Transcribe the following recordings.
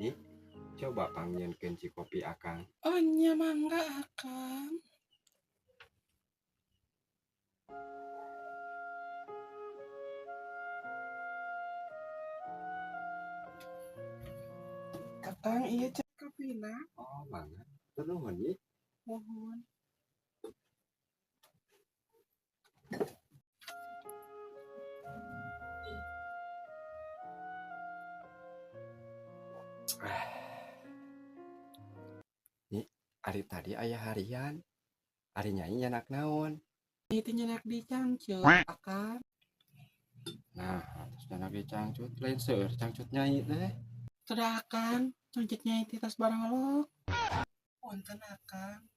Nyi, coba pangnyieunkeun cikopi akang. Oh nya, mangga, Akang. Akang, ieu kopina. Oh, mangga. Hatur nuhun, Nyi. Muhun. Nyi, ari tadi aya harian. Ari Nyai nyandak naon? Itu nyandak di cangcut, Akang. Nah, terus nyandak di cangcut, lain seueur cangcut Nyai teh. Sudah, Akang, cangcut Nyai teh tos barolok. Punten, Akang.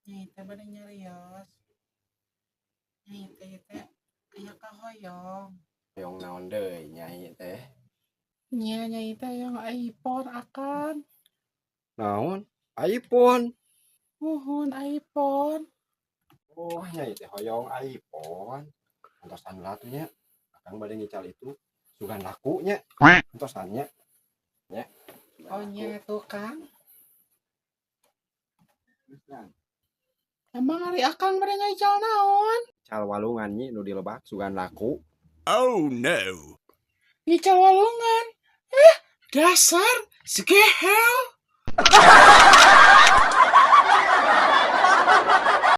Nyai teh bade nyarios. Nyai teh teh aya kahoyong. Hoyong naon deui Nyai teh? Nya, Nyai teh hoyong iPhone, Akang. Naon? iPhone. Muhun, iPhone. Oh, Nyai teh hoyong iPhone. Antosan lah tuh nya. Akang bade ngical itu sugan laku nya. Antosan nya. Nya. Sugan Oh laku. Nya tuh, Kang. Terus, Kang. Emang ari Akang bade ngical naon? Cal walungan, Nyi, nu di lebak sugan laku. Oh no! Ngical walungan. Eh, dasar si gehel.